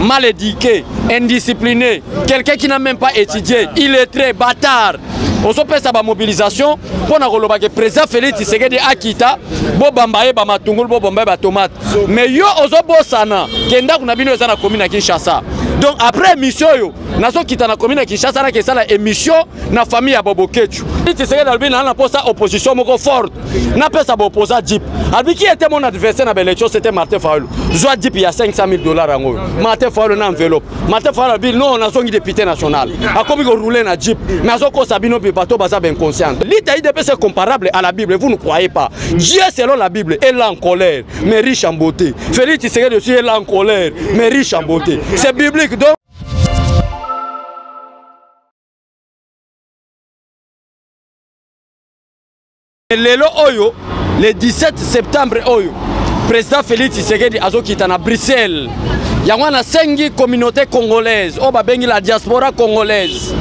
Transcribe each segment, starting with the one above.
mal éduqué, indiscipliné, quelqu'un qui n'a même pas étudié, illettré, bâtard. Ozopesa bamobilisation mpo na koloba ke président Félix Tshisekedi akita, bobamba ye bamatungulu, bobamba ye batomate, mais yo ozobosana ke ndako na bino eza na commune ya Kinshasa. Donc après émission oyo, nazokita na commune ya Kinshasa, nake esala émission na famille ya Bobokechu. Tshisekedi alobi na na posa opposition moko forte, napesa baopposant jeep. Alobi qui était mon adversaire na baélection, c'était Martin Fayulu. Zwa jeep ya 500 000 $ yango oyo, Martin Fayulu, na enveloppe. Martin Fayulu alobi non, nazongi député national, akomi korouler na jeep, mais azokosa bino mpe bato baza bainconscient. Lita UDPS est comparable à la Bible, vous ne croyez pas. Dieu, selon la Bible, est là en colère mais riche en beauté. Félix Tshisekedi aussi est là en colère mais riche en beauté. C'est biblique. Donc lelo oyo, le 17 septembre oyo, président Félix Tshisekedi azokita na Bruxelles. Yango wana asengi communauté congolaise oyo babengi la diaspora congolaise,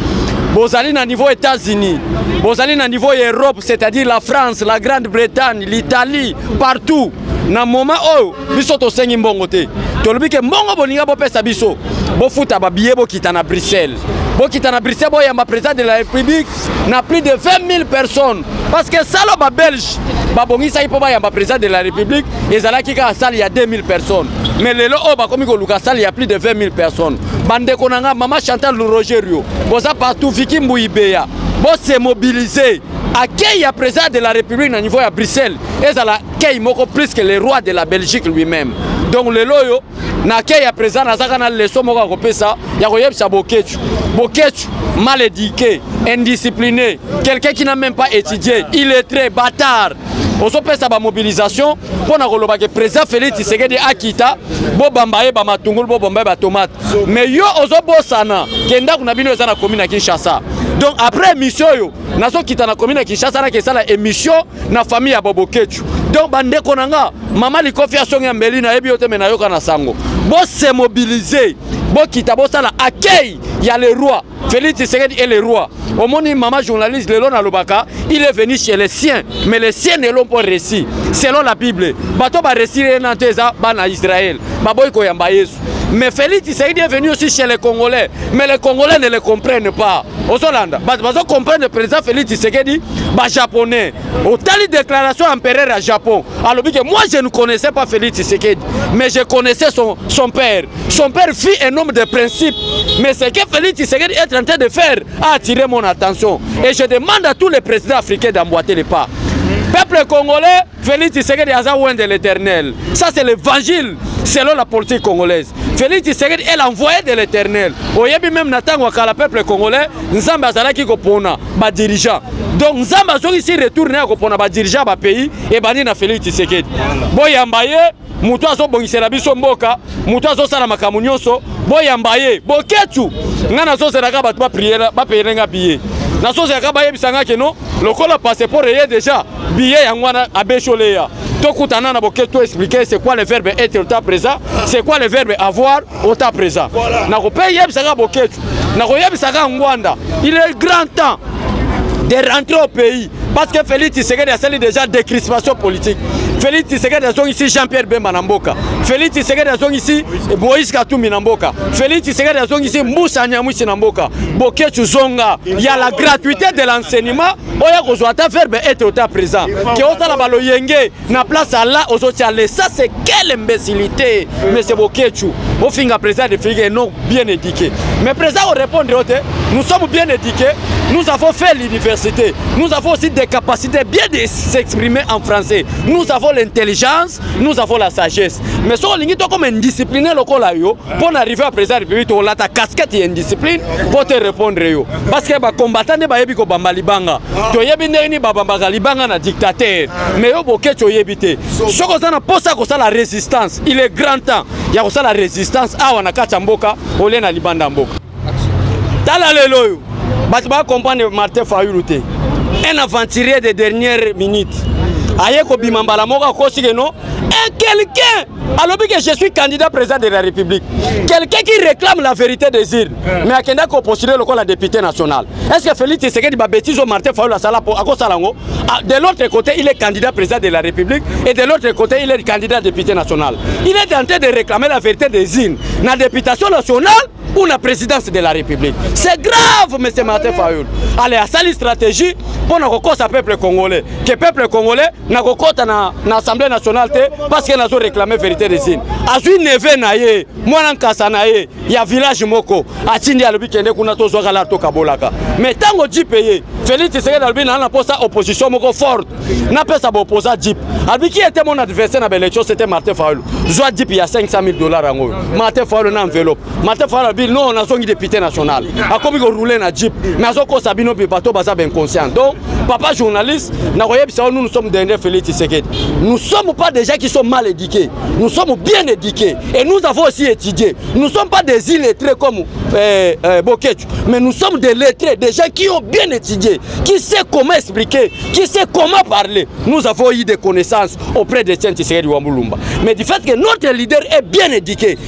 bozali na niveau États-Unis, bozali na niveau ya Europe, c'est-à-dire la France, la Grande-Bretagne, l'Italie, partout. Na moment oyo, biso tosengi mbongo te. Tolobi ke mbongo bolinga bopesa biso, bofuta babillet, bokita na Bruxelles, bokita na Bruxelles, boyamba président de la République na plus de 20 000 personnes, parce que salle babelge babongisaki mpo bayamba président de la République ezalaki kaka salle ya 2000 personnes, mais lelo oyo bakomi koluka salle ya plus de 20 000 personnes. Bandeko na nga, mama Chantal Rogerio, boza partout, Viki Mbuibeya, bose mobiliser. Accueil ya président de la République na niveau ya Bruxelles ezala accueil moko plus que le roi de la Belgique lui-même. Donc lelo oyo, na accueil ya président, nazaka na leçon moko ya kopesa, ya koyebisa Bokechu. Bokechu, mal éduqué, indiscipliné, quelqu'un qui n'a même pas étudié, illettré, bâtard, ozopesa bamobilisation mpo na koloba ke président Félix Tshisekedi akita, bobamba ye bamatungulu, bobamba ye batomate, mais yo ozobosana ke ndako na bino eza na commune ya Kinshasa. Donc après émission oyo, nazokita na commune ya Kinshasa, nake esala émission na famille ya Bobokechu. Donc bandeko na nga, mama Likofi asongi ya mbeli, nayebi yo te, me nayoka na sango. Bose mobiliser, bokita, bosala accueil ya le roi Félix Tshisekedi. Et le roi, omoni mama journaliste, lelo nalobaka, il est venu chez les siens, mais les siens ne l'ont pas reçu. Selon la Bible, bato bareçu ye na te eza bana Israël, baboyi koyamba Yesu. Mais Félix Tshisekedi est venu aussi chez les Congolais, mais les Congolais ne le comprennent pas. Ozolanda, bato bazocomprendre président Félix Tshisekedi bajaponais. Otali déclaration empereur ya Japon, alobi que moi, je ne connaissais pas Félix Tshisekedi, mais je connaissais son père. Son père fut un homme de principe, mais ce que Félix Tshisekedi est en train de faire a attiré mon attention et je demande à tous les présidents africains d'emboîter les pas. Peuple congolais, Félix Tshisekedi aza oint de l'Éternel. Ça, c'est l'évangile selon la politique congolaise. Félix Tshisekedi est l'envoyé de l'Éternel. Oyebi, même na ntango ya kala, peuple congolais, Nzambe azalaki kopona badirigeant. Donc Nzambe azongisi retour na ya kopona badirigeant bapays, ebandi na Félix Tshisekedi. Boyamba ye, moto azobongisela biso mboka, moto azosala makambo nyonso, boyamba ye. Boketu, ngai nazozelaka bato bapeyele nga billet, nazozelaka bayebisa nga keno lokola passeport eye déjà, billet yango wana, abesholeya, tokutana na Boketu, expliquer c'est quoi le verbe être au temps présent, c'est quoi le verbe avoir au temps présent. Nakope yebisaka Boketu, nakoyebisaka Ngwanda, il est grand temps de rentrer au pays, parce que Félix Tshisekedi asali déjà décrispation politique. Félix Tshisekedi azongisi Jean-Pierre Bemba na mboka. Félix Tshisekedi azongisi Moïse Katumbi na mboka. Félix Tshisekedi azongisi Mbusa Nyamwisi na mboka. Boketu, zonga. Il y a la gratuité de l'enseignement. Oya kozwa ata verbe être au temps présent, ke osala baloyenge na place ala ozotia le. Ça, c'est quelle imbécilité, monsieur Bokechu? Ofinga président de Félix et non bien éduqué, mais président répondre te. Nous sommes bien éduqués, nous avons fait l'université, nous avons aussi des capacités bien de s'exprimer en français, nous avons l'intelligence, nous avons la sagesse. Mais soki olingi tokoma indiscipliné lokola yo mpo na arriver à président ya République, tolata casquette ya indiscipline mpo te répondre yo, parce que bacombattant nde bayebi kobamba libanga. Toyebi ndenge nini babambaka libanga na dictateur, mais yo Bokeci oyebi te. Soki oza na mposa ya kosala résistance, il est grand temps ya kosala résistance awa na kati ya mboka, olie na libanda ya mboka. Tala lelo oyo, bato bacomprendre Martin Fayulu te, un aventurier de dernière minute. Aye kobima mbala moko akosi ke non, et quelqu'un alobi que je suis candidat président de la République, quelqu'un qui réclame la vérité des urnes, mais akenda kopostuler lokola député national. Est ce que Félix Tshisekedi, babêtises oyo Martin Fayulu asala po akosala yango? Ah, de l'autre côté il est candidat président de la République et de l'autre côté il est candidat député national. Il est en train de réclamer la vérité des urnes na députation nationale ou la présidence de la République. C'est grave, monsieur Martin Fayulu. Allez, asali stratégie mpo na kokosa peuple congolais, que peuple congolais nakokɔta na Assemblée nationale te parce que nazo réclamer vérité des urnes. Azwi neveu na ye, mwana nkasa na ye ya village moko, atindi, alobi kende kuna tozwaka la tokabolaka. Mais ntango jeep ye, Félix Tshisekedi alobi naa na posa opposition moko forte, napesa baopposant jeep. Alobi qui était mon adversaire na baélection? C'était Martin Fayulu. Zwa jeep ya 500 000 $ yango oyo, Martin Fayulu, na enveloppe. Martin Fayulu alobi non, nazongi député national, akomi korouler na jeep, mais azokosa bino mpe bato baza bainconscient. Donc papa journaliste, nakoyebisa yo, nous, nous sommes derrière Félix Tshisekedi. Nous sommes pas des gens qui sont mal éduqués, nous sommes bien éduqués et nous avons aussi étudié. Nous sommes pas des illettrés comme Boketshu, mais nous sommes des lettrés, des gens qui ont bien étudié, qui sait comment expliquer, qui sait comment parler. Nous avons eu des connaissances auprès de Etienne Tshisekedi wa Mulumba. Mais du fait que notre leader est bien éduqué,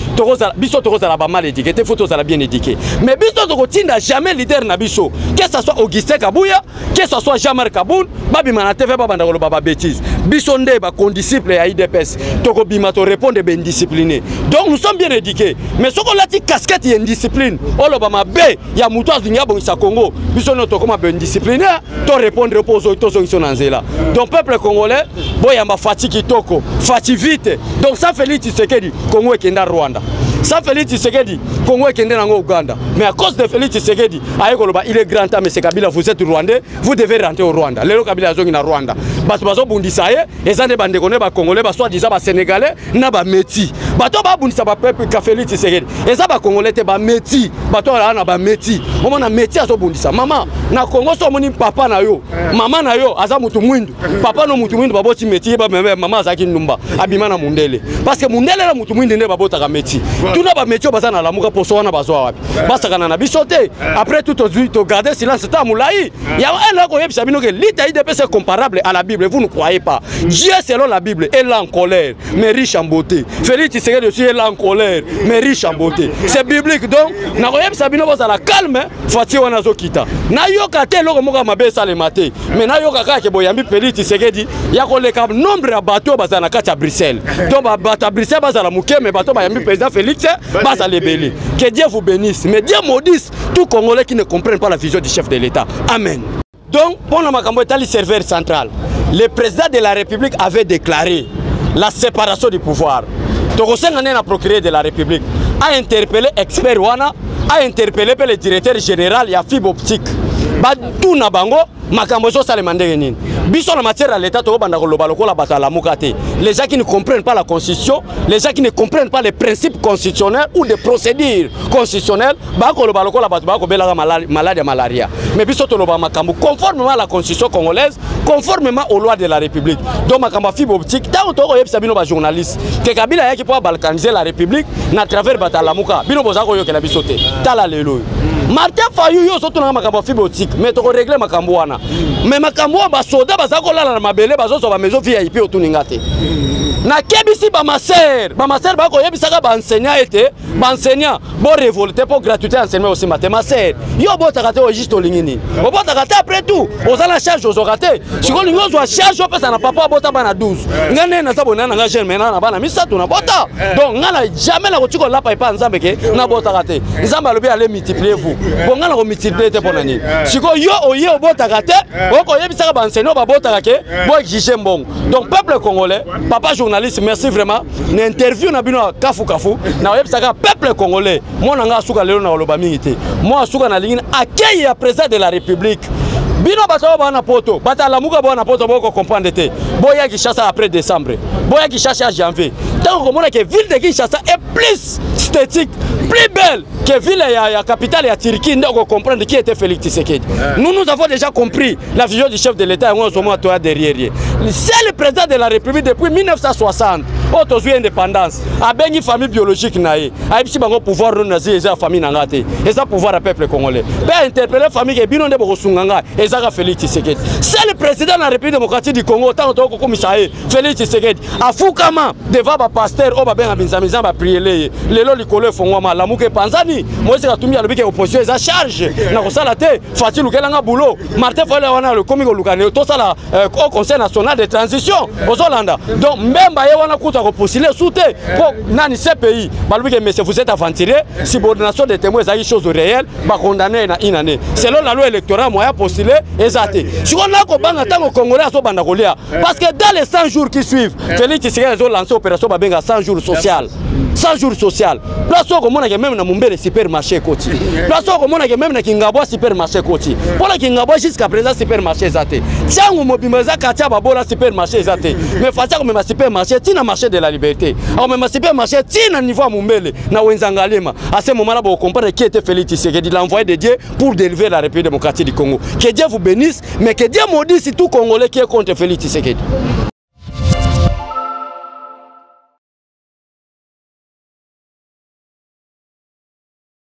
biso tokozala ba mal éduqué te, faut tozala bien éduqué. Mais biso tokotinda jamais leader na biso, que ce soit Augustin Kabuya, que ce soit Jean-Marc Kabund, babima na TV, babanda koloba babêtise. Biso nde bacondisciple ya UDPS, tokobima torépondre baindiscipliné. Donc nous sommes bien éduqués, mais soki olati casquette ya indiscipline, oloba mabe ya moto alingi abongisa Congo, biso nde tokóma baindiscipliné, torépondre mpo tozongisa na nzela. Donc peuple congolais, boyamba Fatshi kitoko, Fatshi vite. Donc sans Félix Tshisekedi, Congo ekenda Rwanda. Sans Félix Tshisekedi, Congo ekende nango Uganda. Mais à cause de Félix Tshisekedi, aye koloba il est grand temps, monsieur Kabila, vous êtes rwandais, vous devez rentrer au Rwanda. Lelo Kabila azongi na Rwanda, bato bazobundisa ye eza nde bandeko nde bacongolais, basoi-disant basénégalais na bamétis. Bato babundisa bapeuple ka Félix Tshisekedi eza bacongolais te, bamétis. Bato alaa na bamétis, omona métis azobundisa mama na Congo. So omoni papa na yo, mama na yo aza mutu mwindu, papa no mutu mwindu, baboti métis ye, mama azalaki ndumba, abima na mundele, parce que mundele na mutu mwindu nde babotaka métis. Tuna bamétis oyo baza na Lamuka, poso wana bazwa wapi? Basakana na biso te. Après tout, tozwi togarde silence ta molai yango ela koyebisa bino ke lita UDPS est comparable à la Bible. Vous ne croyez pas? Dieu, selon la Bible, est là en colère mais riche en beauté. Félix Tshisekedi aussi est là en colère mais riche en beauté. C'est biblique. Donc nakoyebisa bino, bozala calme. Fatshi wana azokita, nayoka te eloko moko ya mabe esalema te, mais nayoka kaka ke boyambi Félix Tshisekedi ya koleka nombre ya bato oyo bazala na kati ya Bruxelles. Donc bato ya Bruxelles bazala moke, mais bato bayambi président Félix bazala ebele. Que Dieu vous bénisse, mais Dieu maudisse tout Congolais qui ne comprennent pas la vision du chef de l'État. Amen. Donc mpona makambo etali serveur central, le président de la République avait déclaré la séparation du pouvoir. Tokosenga nde na procureur de la République a interpellé expert wana, a interpellé mpe le directeur général ya fibre optique, batuna bango makambo ezosalema ndenge nini. Biso na matière ya l'État, tokobanda koloba lokola bato ya Lamuka te, les gens qui ne comprennent pas la Constitution, les gens qui ne comprennent pas les principes constitutionnels ou des procédures constitutionnelles, bakoloba lokola bato bakobelaka maladi ya malaria. Mais biso toloba makambo conformément à la Constitution congolaise, conformément aux lois de la République. Donc makambo ya fibre optique, ntango tokoyebisa bino bajournaliste ke Kabila ayaki mpo abalkaniser la République na travers bato ya Lamuka, bino boza koyokela biso te. Tala lelo oyo Martin Fayulu, yo ozotunaka makambo ya fibre optique, mais tokorégler makambo wana. Mais makambo oyo basoda baza kolala na mabele, bazozwa bamaison VIP, otuninga te. Nakebisi bamasere, bamasere bakoyebisaka baenseignant ete baenseignant borévolte mpo gratuité enseignement osimba te. Masere, yo obotaka te, ojuste olingi nini? Obotaka te. Après tout, oza na charge, ozwaka te. Sikoyo olingi ozwa charge, opesa na papa abota bana 12. Nga nde naza boye na nga jeune, maintenant na bana misato nabota. Donc nga na jamais nakoki kolapa epa Nzambe ke nabotaka te. Nzambe alobi allez, multipliez vous. Bon, nga nakomultiplie te mpo na nini? Sikoyo yo oye obotaka te, okoyebisaka baenseignant babotaka ke boexige mbongo. Donc peuple congolais, papa journaliste, merci vraiment na interview na bino ya kafu kafu. Nakoyebisaka peuple congolais, mwana nga asuka lelo na koloba mingi te. Mwa asuka, nalingi akei ya président de la République. Bino bato oyo baa na poto, bato alamuka baa na poto, bokocomprendre te. Boya Kinshasa après décembre, boya Kinshasa ya janvier, ntango komona ke ville de Kinshasa est plus esthétique, plus belle que ville ya capitale ya Turquie, nde okocomprendre qui était Félix Tshisekedi. Nous, nous avons déjà compris la vision du chef de l'État. Yango ozomona toya derrière ye. Seul Président de la République depuis 1960 oyo tozwi indépendance, abengi famille biologique na ye, ayebisi bango: pouvoir oyo nazwi eza ya famille na nga te, eza pouvoir ya peuple congolais. Mpe ainterpeller famille ke bino nde bokosunga ngai. Ezaka Félix Tshisekedi, seul président na République démocratique du Congo. Ntango tokokomisa ye, Félix Tshisekedi afukama devant bapasteur oyo babenga binzambiza, bapriele ye. Lelo likolo efongwama, lamuka epanzani. Moïse Katumbi alobi ke opposition eza charge na kosala te. Fatshi, lukelanga boulot. Martin Fayulu wana alokomi koluka tosala au Conseil national de transition. Ozolanda donc Mbemba ye wana kuta kopostule su te mpo nani? CPI balobi ke monsieur, vous êtes aventurier. Subordination de témoin ezalaki chose réelle, bakondamner na une année. Selon la loi électorale, moyen postuler eza te. Sikoyo nakobanga ntango Congolais azobanda kolia, parce que dans les 100 jours qui suivent, Félix Tshisekedi azolancer opération babenga 100 jours social. 100 jours social, place oyo okomonake même na Mombele supermarché ekoti, place oyo okomonake même na Kingabwa supermarché ekoti. Mpo na Kingabwa, jusqu'à présent supermarché eza te. Ntiango mobimba eza quartier ya babola, supermarché eza te. Mais Fatshi akomema supermarché ntina marché de la Liberté, akomema supermarché ntina niveau ya Mombele na wenza Ngaliema. À ce moment là, bokocomprendre qui était Félix Tshisekedi, l'envoyé de Dieu pour délivrer la République démocratique du Congo. Que Dieu vous bénisse, mais que Dieu maudisse tout Congolais qui est contre Félix Tshisekedi.